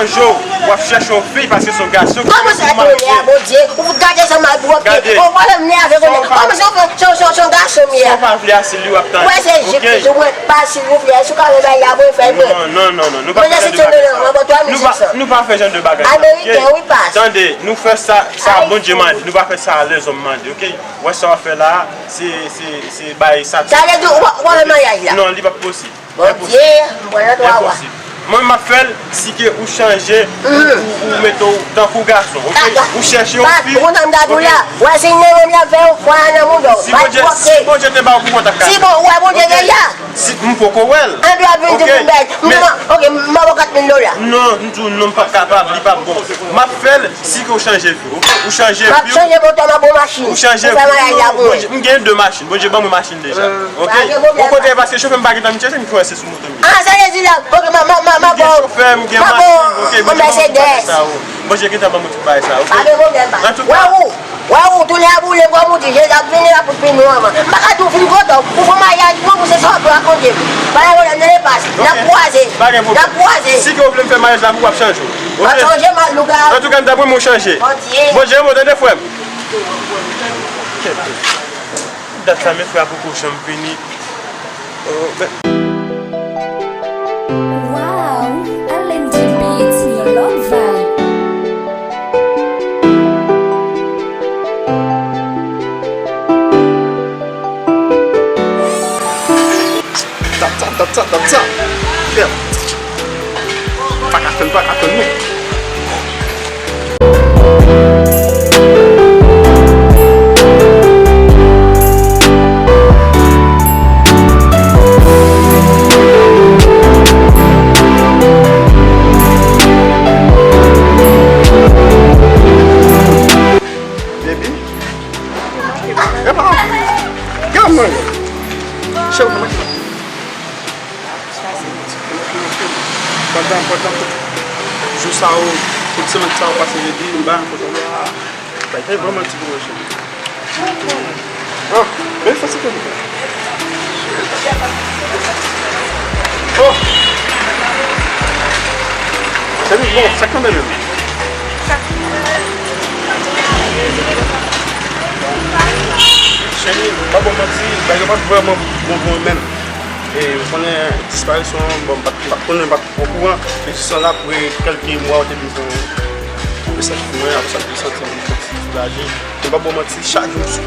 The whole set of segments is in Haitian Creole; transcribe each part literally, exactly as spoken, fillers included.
Cho, w ap chèche yon fi paske se yon gason ki... Kòman sa, tonè a, Bondye? Ou fout gade sa mal pou wè. Gade. Ou pale m nève konsa. Kòman sa, se, se, se, se yon gason m ye? Sa w pa vle asil li w ap tande. Wè, se jip, se mwen pa silvouplè. Si w ka fè bagay la pou fè l. Non, non, non, non, nou pa fè jan de bagay sa. Nou pa, nou pa fè jan de bagay sa. Ameriken, wi, pas. Tande, nou fè sa, sa Bondye mande. Nou pa fè sa lèzòm mande, oke? Wè sa w ap fè la, se, se, se bay Satan. Sa vle di, ou pa, ou pa fè maryaj la? Non, li p ap posib. Bondye, m pran nan twa wa. Enposib. Mwen, m ap fè l si ke ou chanje, ou, ou mete w tankou gason, oke? Ou chèche yon fi, oke? Ou konn sa m ta di w la? Wè, si nan menm l ap fè yon fwa nan mouda w. Si Bondye, si Bondye te ba w pou kont ap ka fè. Si bon, wè, Bondye deja. Si, m poko wè l. An dwa vin di pou bèt. Oke, m ba w kat mil dola. Non, m di w non, m p ap kapab, li p ap bon. M ap fè l si ke w chanje vi w, oke? Ou chanje vi w. M ap chanje moto, m ap bon machin. Ou chanje vi w. Bondye, m gen de machin. Bondye ban mwen machin deja. Oke? Ou kote paske chofè m pa gentan m chèche, m kwè se sou moto m ye. Ah, sa vle di la. Oke, m a, m a, m a, m a... M gen chofè, m gen machin. Oke, Bondye ban mwen tout bagay sa yo. Bondye gentan ban mwen tout bagay sa yo, oke? Pa gen pwoblèm, pa. Antouka, wè ou, wè ou, tounen a boule, kòm ou di, Jezi ap vini, l ap pi nou anvan. M pa ka di w fin kontan, ou fè maryaj, non, pou se sa w rakonte m. Pa gen pwoblèm, nan lepas, n ap kwaze. N ap kwaze. Si ke w vle m fè maryaj la pou w, w ap chanje w. Oke? W ap chanje, m ap louga. Antouka, m ta renmen w chanje. Bondye. Bondye, mwen tande frè m. Dat sa, men frè a poko janm vini. Oh, men. Wow, L M D Beats, yon lòt vibe. Tap, tap, tap, tap, tap, tap. Yeah. Pa ka tann, pa ka tann, non. Baby. Epa, gade mwen. Chè, mwen. Pandan, pandan tout jou sa yo, tout semèn sa yo pase, epi m pa yon kote la. Bay, bay, vrèman ti gwo chè. Oh, bèl fè se ke nou fè. Oh. Cheri, bon, sa k tonbe menm? Cheri, m pa ba w manti, bagay yo pa t vrèman bon pou mwen menm. E, ou konnen disparisyon an, bon, m pa t, m pa t konnen, m pa t okouran. Se jis an apre kèlke mwa, ou te vin pran yon, yon mesaj pou mwen, apre sa, m te santi m santi soulaje. Mwen pa ba w manti, chak jou m sou.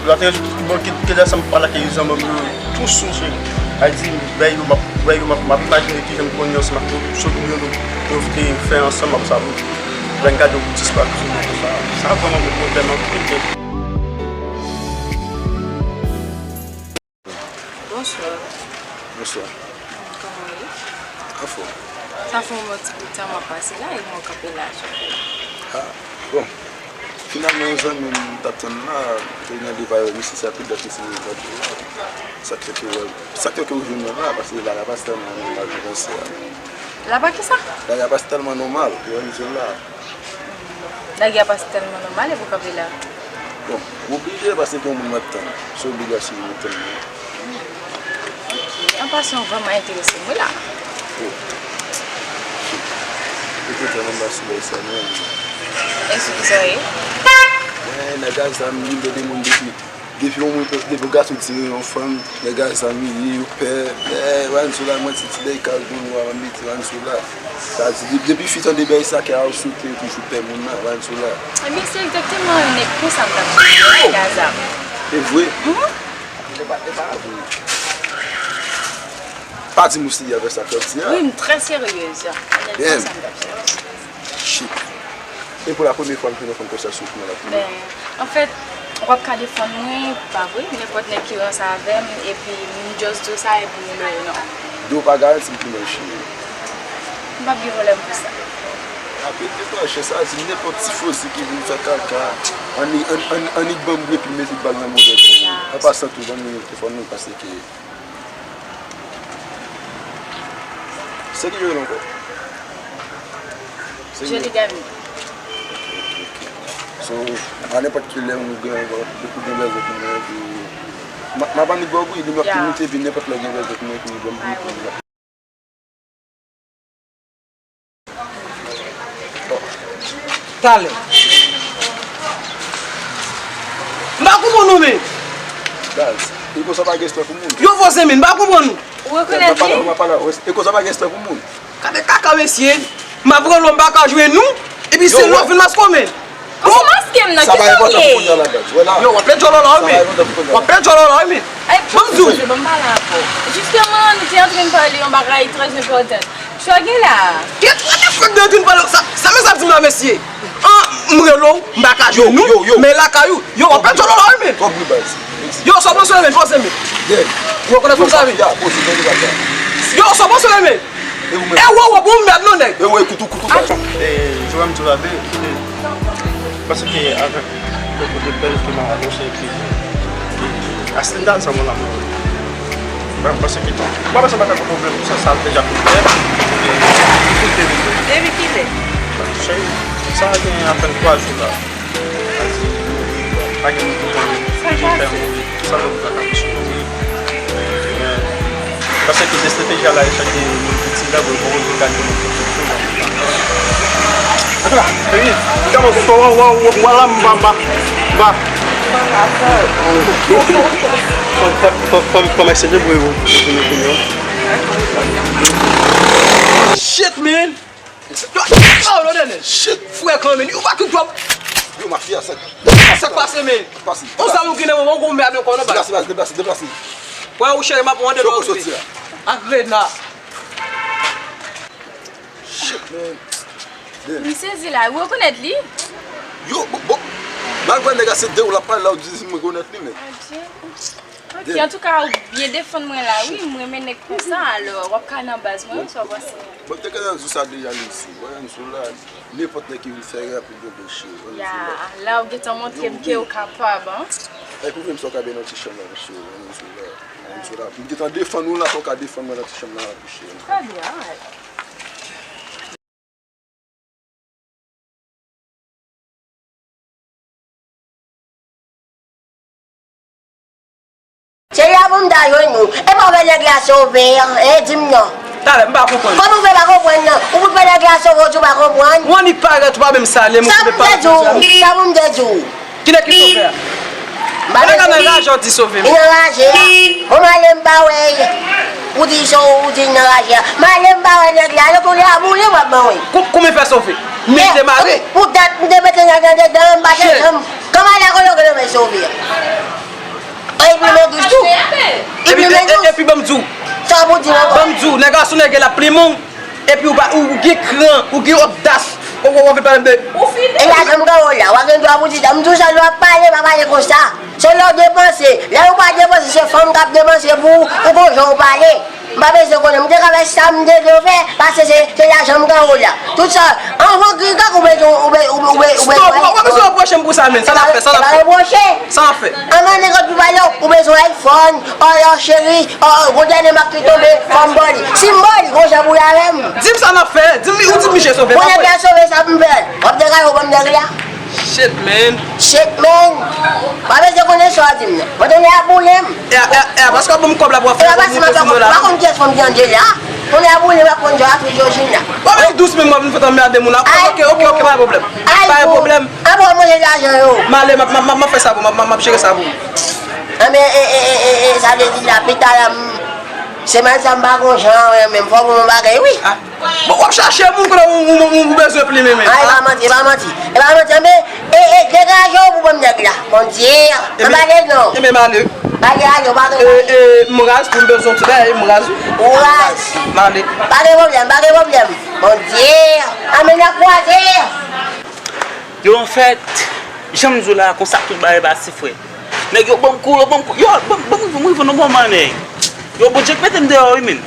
Lòt jou, bon, ki, ki lè sa m pale ak zanmi m yo, tou sou, cheri. Sa vle di, lè yo, m ap, lè yo, m ap, m ap imajine kijan m konn yo, si m ap sot m yo, nou, nou te fè ansanm, apre sa, lè m gade w disparisyon konsa. Sa vrèman yon pwoblèm anpil. Bonswa. Bonswa. Kòman w ye? Anfòm. Sa fè yon bon ti bout tan m ap pase la, e mwen kanpe la, chofè. Ah, bon. Finalman, yon zanmi m t ap tann la, te nan devayè misye, sa pi dat misye vin vòlè la. Sa k fè ke, sa k fè ke ou jwenn mwen la, paske la, la pa tèlman nòmal jan w panse a. La pa kisa? La, la pa tèlman nòmal, ou wè misye la. Lagè a pa tèlman nòmal epi w kanpe la. Bon, w oblije paske gen yon moun w ap tann. Se obligasyon pou w tann li. Ok, an pasan w vrèman enterese m wi la. Oh. Shit. Ou te tèlman ba sou bagay sa menm. E sou kisa w ye? Mwen, nèg a zam, li vle de moun depi Depi yon moun, depi yon gason tire yon fanm, nèg a zam li ye, yo pè. Lè Ransoula, mwen ti, ti bagay ka gwo nwa, mwen mete Ransoula. Sa di, de-, depi fi tande bagay sa, kè a sote, yo toujou pè moun nan, Ransoula. Ebyen, se egzakteman yon nèg konsa m t ap chèche, yon nèg a zam. E vre? Mhm. E pa, e pa vre. Pa di m ou serye avèk sa k w ap di a. Wi, m trè seryez. Yon nèg konsa m t ap chèche. Shit. E pou la premye fwa m jwenn yon fanm konsa sou kouman l ap koule. Ben, anfèt, w ap ka defann mwen, pa vre? Nenpòt nèg ki ranse avè m, epi m just di w sa, epi m nimewo w non. Di w pa garanti m pou mwen cheri. M p ap gen pwoblèm pou sa. Apre te panche sa, di nenpòt tifozi ki vin fè kaka, annik, annik, annik ban m bri epi mete bal nan mouvè pou mwen. An pasan tou, ban m nimewo telefòn ou, paske Se ki yo rele ankò? Se ki Jolie Gami. Ok. So, a nenpòt ki lè ou gen, ou gen bezwen pou mwen, epi m a, m ap annik ba w bri, li m ap tou moute, epi nenpòt lè w gen bezwen pou mwen, epi ban m bri pou mwen. Talè. M pa konprann ou, men. Baz, e konsa pa gen respè pou moun. Yo, voisin, men, m pa konprann ou. Ou rekonèt li? E konsa pa gen respè pou moun. Gade kaka, mesye. M ap rele w, m pa ka jwenn ou. Epi se lè w vin maske w, men. Ou maske m nan, kisa w ye? Yo, w ap pèdi djòlò la, wi, men. W ap pèdi djòlò la, wi, men. Ban m di w. Ban m pale avè w. Jisteman, nou te antren pale yon bagay trè enpòtan. Sa gen la? Kèt, what the fuck de vin pale sa? Sa men sa di m la, mesye? An, m rele w, m pa ka jwenn ou, men lakay ou. Yo, w ap pèdi djòlò la, wi, men. Yo, sa w panse, men, panse, men. Ou rekonèt moun sa, men. Yo, sa w panse, men. E ou, ou, ou, bon, mèd non, nèg. E ou, e koutou, koutou, baz. E, Joram di w la verite. Paske avèk le kote bèl ke m a anonse, epi, epi Aslinda, sa mon amour. Mwen, m panse ke, mwen, m panse pa ta gen pwoblèm pou sa, sa deja kouvè. Epi, epi, epi. Depi kilè? Cheri, sa gen apèn twa jou la. Pa gen moun ki konn ki fè moun, sa lòt la ka kouche. Paske ki desten te jwe la, e chak de moun ki ti la, bon, bon, bon, gade moun ki fè moun. Atè la, epi, kòman, kòman, wa, wa, wa, wa, la, m ba, m ba, m ba. Kòm, kòm, kòm, kòm, kòm, kòm, Shit, man! Yo, oh, lòdè nèg. Shit. Frè kanmenm, ou pa tout dwòb. Yo, mafya, sa. Sa k pase, men? Pase. On zam ou gen nan men w, ou gon mèd nan kò w, non, baz. Deplase, baz, deplase, deplase. Wè, ou cheri, m ap pran de lòt. Ak rena. Shit, man. Damn. M sezi la, ou rekonèt li? Yo, bon, bon. Malgre nèg la se de ou l ap pale la, ou di m rekonèt li, men. Adje. Ok, antouka, ou byen defann mwen la, wi, m renmen nèg konsa, alò, w ap ka nan baz mwen, wi, sa w panse? Bon, te ka nan jou sa deja, li sou, wè, m sou la, nenpòt nèg ki vin fè rapid, yo byen cheri, wè, m sou la. Ya, la, ou gentan montre m ke ou kapab, an. Ay, pou vre, m sou ka byen nan ti chanm la, m sou, m sou la, m sou la. M gentan defann ou la, fò w ka defann mwen nan ti chanm la, wi, cheri. Trè byen, alright. Se la pou m ta jwenn ou. E pa w fè nèg la sove, e di m non. Talè, m pa konprann. Kòman w fè pa konprann non? Ou pou fè nèg la sove, ou di w pa konprann. Ou annik parèt, ou pa menm salye m, ou koube pale. Sa pou m te di w? Sa pou m te di w? Ki nèg ki sove a? M pa bezwen di. Nèg la nan raje, w di sove m. Li nan raje a. Bon, m ale m pa wè l. Ou di so, ou di l nan raje a. M ale m pa wè nèg la. Lè kounye a boule m ap ban wi. Kou-, kouman fè sove? Mete mare. Poutèt m te mete nèg la dedan, m pa te janm. Kòman la kote w gentan fè sove a? Epi men dous tou. Epi men dous. Epi ban m di w. Sa pou di m ankò? Ban m di w, nèg la sou nèg la plimen w. Epi ou pa, ou, ou gen kran, ou gen odas, ou, ou, ou vin pale m de. Ou fini? E lajan m gen w la, w a gen dwa pou di sa. M di w sa lè w ap pale, pa pale konsa. Se lè w depanse. Lè ou pa depanse, se fanm k ap depanse pou ou, ou gon jan w pale. M pa bezwen konnen. M te ka fè sa m te vle fè, paske se, se lajan m gen w la. Tout sa, anvan ki, ki ou bezwen, ou be-, ou be-, ou be-, ou be-, ou be-. Stop, ou pa bezwen repwoche m pou sa, men. Sa n ap fè, sa n ap fè. E pa repwoche. Sa n ap fè. Anvan nèg lòt pou pale w, ou bezwen iPhone, oh, oh, cheri, oh, oh, gon dènye mak ki tonbe, fò m ba w li. Si m ba w li, gon jan pou l avè m. Di m sa n ap fè. Di m, ou di m misye sove, pa vre? Gon nèg la sove, sa pou m fè? W ap degaje w ban m nèg la? Shit, man. Shit, man. Pa bezwen konnen sa w di m nan. Mwen tounen a boule m. E a, e a, e a, paske w ap ban m kòb la pou w ap fè yon moute sou mwen la. E pa paske m ap fè kòb, ou pa konn kiyès fanm ki anndan la. Tounen a boule m, ap konn jan w ap fè Georgina. W ap vin dous menm, w ap vin fè anmède moun la. Ok, ok, ok, pa gen pwoblèm. Pa gen pwoblèm. Apre w manje lajan yo. M ale, m ap, m ap, m ap fè sa pou, m ap, m ap, m ap jere sa pou. Anben, e, e, sa vle di la, pita la, m, semèn sa m pa gon jan, men m fò pou m bagay, wi. Ah. Bon, w ap chache moun kote ou, ou, ou, ou bezwen plimen, men. Ah, e pa manti, e pa manti. E pa manti, anben, e, e, degaje w pou ban m nèg la. Bondye, anba de non. Ebyen, m ale. Bagay ale, w pa gen. E, e, m raz pou m bezwen ti bagay, m raz wi. Ou raz. M ale. Pa gen pwoblèm, pa gen pwoblèm. Bondye, anben n a kwaze. Yo, anfèt, jan m di w la, konsa tout bagay pase, frè. Nèg yo ban m kou, yo ban m kou, yo ban m, ban m rive, m rive nan bon mannyè. Yo, Bondye k mete m deyò, wi, men.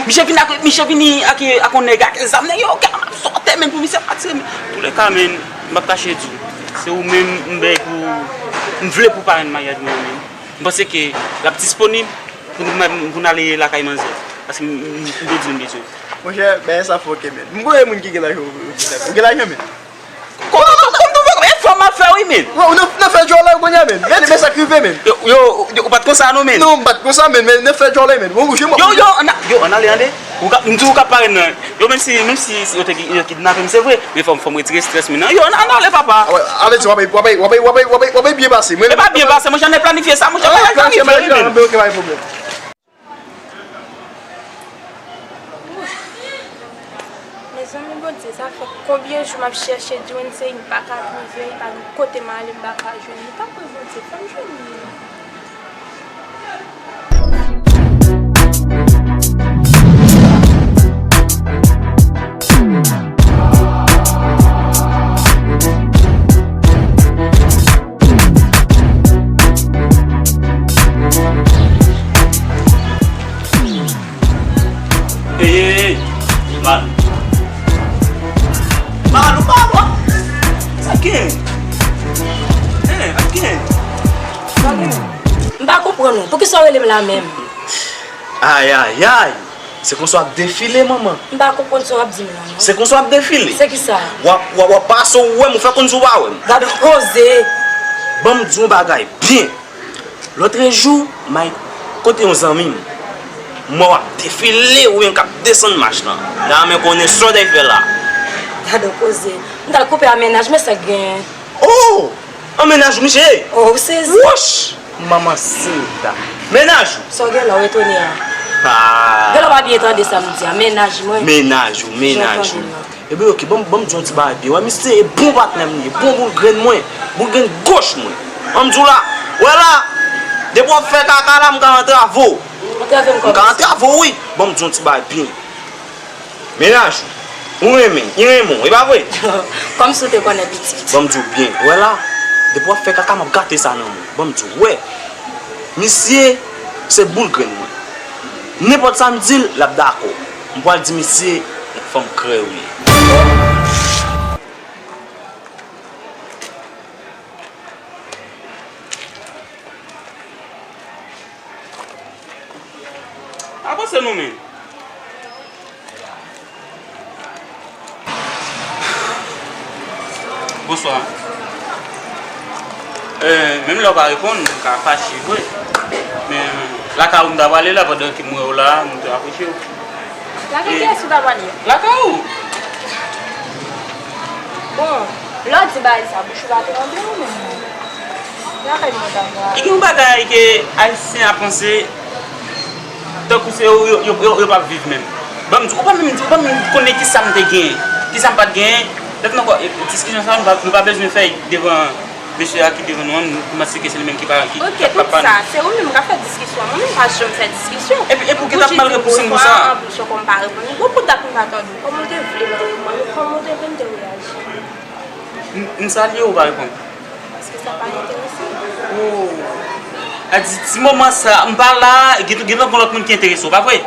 Misye vini ak, misye vini ak, ak yon nèg ak zam, nèg yo, gade, m ap sòtè, men, pou misye pa tire, men. Toulèka, men, m p ap kache di w. Se ou menm, m bay pou, m vle pou parenn maryaj mwen, men. M panse ke l ap disponib pou n, pou n ale lakay manzè. Paske m, m, m bezwen, m bezwen. Monchè, bagay sa fòkè, men. M konnen moun ki gen lajan, ou gen lajan, men. Kòman, kòman, kòman, e fò m ap fè wi, men. Ou nan, nan fè djòlè kounye a, men. Gade, men sa k rive, men. Yo, yo, yo, ou pa t konsa non, men. Non, m pa t konsa, men, men nan fè djòlè, men. Bon, ou jwenn mwen. Yo, yo, ann a-, yo, ann ale, ann ale. Ou ka, m di ou ka parèt nan. Yo, menm si, menm si, si yo te ki- yo kidnape m, se vre. Men fò m, fò m retire strès mwen nan. Yo, ann, ann ale, papa. Ah, wè, ale, w ap, w ap, w ap, w ap, w ap byen pase. Mwen, e pa byen pase, mwen, jan m planifye sa, mwen, jan m planifye, mwen. Ok, pa gen pwoblèm. Mezanmi, Bondye, sa fè konbyen jou m ap chèche Dwensey, m pa ka twouve l, pa gen kote m ale, m pa ka jwenn li. Pa kwè Bondye, fè m jwenn li. Ey, ey, ey, Mal. Mal, ou pa bon. Sa gen? Ey, sa gen? M pa konprann ou. Poukisa w rele m la menm? Ay, ay, ay. Se konsa w ap defile, manman. M pa konprann sa w ap di m la, non. Se konsa w ap defile. Se ki sa? W ap, w ap, w ap pase, w wè m, ou fè konn si w pa wè m. Gad koze. Ban m di w yon bagay byen. Lòtrejou, m al kote yon zanmi m. M wè w ap defile, ou menm k ap desann mach lan. La, men konnen sa w t al fè la. Gad koze. M t al koupe a mennaj, men sa k gen. Oh! An mennaj ou, misye? Oh, ou sezi. Wouch! Manman Silda. Mennaj ou? Sa w gen la, w etone a? Ah. Gen lè w pa byen tande sa m di a. Mennaj mwen. Mennaj ou, mennaj ou. Jan w tande l la. Ebyen, ok, ban m, ban m di yon ti bagay byen. Wè, misye e bon patnè m li ye, bon boul grenn mwen, boul grenn goch mwen. An m di w la, wè la, depi w ap fè kaka la, m ka antrave w. Antrave m kòman? M ka antrave w, wi. Ban m di yon ti bagay byen. Mennaj ou, ou renmen, li renmen w, e pa vre? Kòmsi w te konnen pitit. Ban m di w byen, wè la, depi w ap fè kaka, m ap gate sa nan men w. Ban m di w, wè, misye se boul grenn mwen. Nenpòt sa m di l, l ap dakò. M pral di misye, fò m kreye w li. Avanse non men. Bonswa. Eh, menm lè w pa reponn, m ka fache vre. Men lakay ou m ta prale la, pandan ke m wè w la, m te apresye w. Lakay kiyès ou ta prale? Lakay ou. Bon, lè w di bagay sa, bouch ou pa tranble ou menm? Lakay mwen ta prale. E gen yon bagay ke Ayisyen ap panse, tankou se yo, yo, yo, yo, yo p ap viv menm. Ban m di, ou pa menm, ou pa menm konnen kisa m te genyen, kisa m pa t genyen. Lòt ankò, e, diskisyon sa, nou pa, nou pa bezwen fè l devan mesye a ki devan nou an, nou, nou panse ke se li menm ki pa, ki, ki ap pale. Ok, tout sa, se ou menm k ap fè diskisyon an. Mwen menm pa janm fè diskisyon. Epi, epi ou gentan ap mal repouse m konsa. Ou jis di m bonswa, an plis, ou konn pa reponn. Bon, pou dat mwen pa tande w. Kòman w te vle m te reponn ou? Kòman w te vle m te reyaji? M, m salye w, ou pa reponn. Paske sa pa enterese m. Oh. A di, ti moman sa, m pa la, gen, gen lòt, gen lòt moun ki enterese w, pa vre?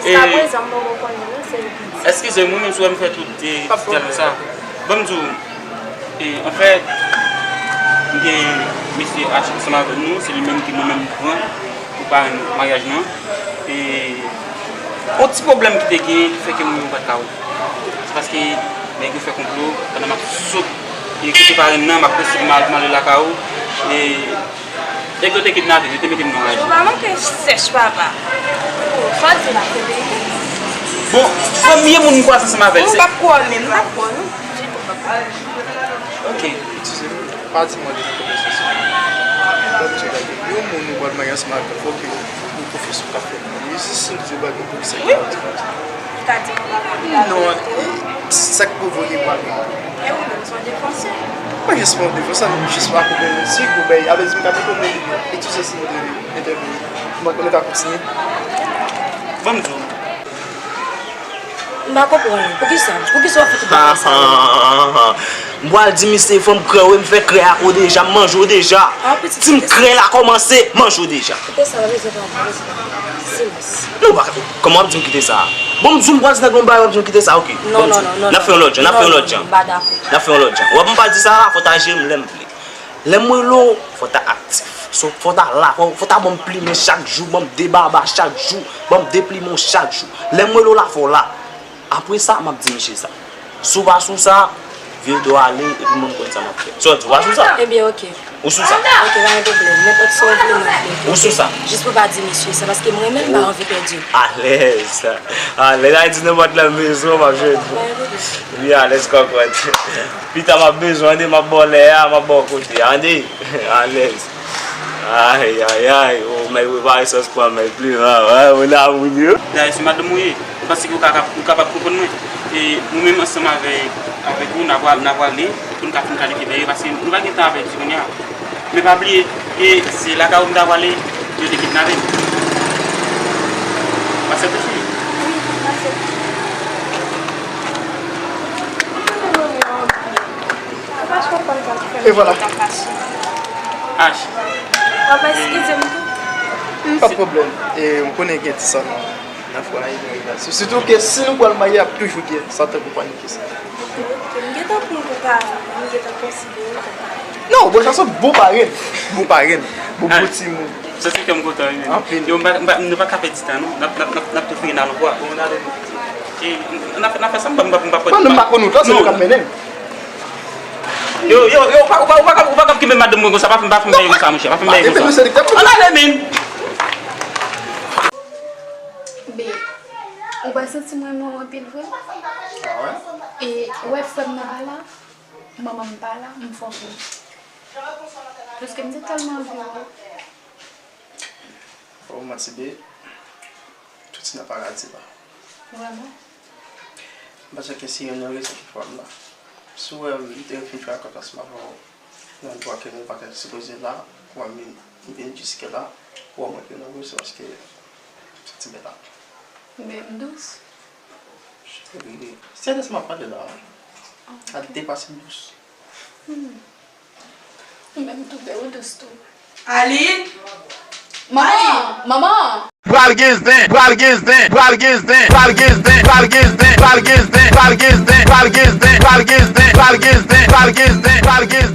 Jiska prezan, m poko konnen non, se ou ki di. Eskize m, wi, menm si w wè m fè tout, eh, ti dyalòg sa. Ban m di w, eh, anfèt, m gen mesye H ansanm avèk nou, se li menm ki mwen menm pran pou parenn maryaj nou an. E yon ti pwoblèm ki te gen ki fè ke mwen menm m pa t ka wè. Se paske nèg yo fè konplo, pandan m ap sot, e kote parenn nan, m ap prese pou m al, pou m ale lakay ou. E nèg yo te kidnape m, yo te mete m nan raje. Ou pa manke sèch, papa. Bon, sa w di la, se verite. Bon, premye moun m kwaze ansanm avè l, se. M p ap kwè w menm, m p ap kwè w, non. Ditou, m p ap kwè w. Ok. Eskize m, pa di m antre nan konvèsasyon. Ban m di w bagay. Yon moun ou pral marye ansanm avè l, fòk ou konfyans ou ka fè l. Li jis sot di w bagay pou ki sa ki pa di konsa. Ou ka di m bagay pou la verite, wi. Non, e, sa k pwouve w li pa vre. E ou menm, se yon defansè. Mwen jis pa yon defansè, mwen jis pa konprann yon ti goubèy. Avè di m ka konprann li byen. E tou sa se yon entèvyou. Mwen konnen ka kontinye. Ban m di w. M pa konprann. Poukisa? Poukisa w ap fè tout bagay sa yo? M pral di misye fò m kreye w, m fè kreye ak ou deja, m manje w deja. Ah, pitit, ti m kreye la kòmanse, manje w deja. Kite sa, pa bezwen pale, pa bezwen pale. Silans. Non, pa, kòman w ap di m kite sa? Bon, m di w m pral di nèg la yon bagay, w ap di m kite sa, ok. Non, non, non, non. N ap fè yon lòt jan, n ap fè yon lòt jan. M pa dakò. N ap fè yon lòt jan. W ap m pa di sa la, fò w ta jere m lè m vle. Lè m rele w, fò w ta aktif. So, fò w ta la, fò, fò w ta ban m plimen chak jou, ban m de baba chak jou, ban m de plimen w chak jou. Lè m rele w la, fò w la. Apre sa, m ap di misye sa. Si w pa sou sa, Vildo ale, epi mwen m konn sa m ap fè. Sa w di, w pa sou sa? Ebyen, oke. Ou sou sa? Oke, pa gen pwoblèm. Nenpòt sa w vle, mwen vle. Ou sou sa? Jis pou w pa di misye sa, paske mwen menm, m pa anvi pèdi w. Alèz. Alèz. Ay di nenpòt lè m bezwen w, m ap jwenn ou. Pa gen pwoblèm. Wi, alèz kòkòt. Pita m ap bezwen w, tande, m ap ba w lè a, m ap ba w kote a, tande. Alèz. Ay, ay, ay, o, mèg prepare sòs pwa mèg pli, a, a, mon amour, yo. Dayè, se madanm ou ye. Ou panse ke ou ka, ou kapab konprann mwen? E nou menm ansanm avèk, avèk ou, n a pral, n a prale pou n ka fin kalifye dèyè, paske nou pa gen tan avèk li kounye a. Men pa bliye, e se lakay ou m ta prale, yo te kidnape m. Ou aksepte, cheri? Wi, m aksepte. E vwala. H. W ap eskize m tou? Hmm, pa de pwoblèm. E m konnen gen ti sa nan, nan fwa a, e nan relasyon. Sitou ke si nou pral marye, ap toujou gen sa tankou panike sa. Ok, m gentan pran w pou parenn mwen, m gentan konsidere w kòm parenn. Non, bon, sa se bon parenn. Bon parenn. Bon, bon timoun. Sa se kè m kontan, wi, men. Anpil. Yo, m pa, m pa, nou pa ka pèdi tan, non. N ap, n ap, n ap, n ap tou fini nan lòt bò. Bon, n ale. E, n ap, n ap fè sa, m pa, m pa, m pa, m pa. Bon, nou pa konn wout la, se nou k ap mennen. Yo, yo, yo, ou pa, ou pa, ou pa, ou pa kab kenbe madanm mwen konsa, pa fè m, pa fè m bagay konsa, monchè, pa fè m bagay konsa. Ann ale, men. Be, ou pa santi m renmen w anpil vre? Ah ouais? E ou wè frè m nan pa la, manman m pa la, m fò vre. Paske m te tèlman anvi wè w. Oh, manti be, tout se nan paradi la. Vrèman? M panse ke se youn nan rezon ki fè m la. Si w wè m te fin fè akòd ansanm avè w nan dwa ke nou pa t sipoze la, w wè m vin jiske la, w wè mwen ke nan rezon paske m santi bèl la. Men m dous? Cheri, se de sa m ap pale la. A depase m dous. Hmm. Ou menm tou, bè, ou dous tou. Aline! Manman! Manman! Pral gen zen, pral gen zen, pral gen zen, pral gen zen, pral gen zen, pral gen zen, pral gen zen, pral gen zen, pral gen zen, pral gen zen, pral gen zen, pral gen zen, pral gen zen, pral gen zen.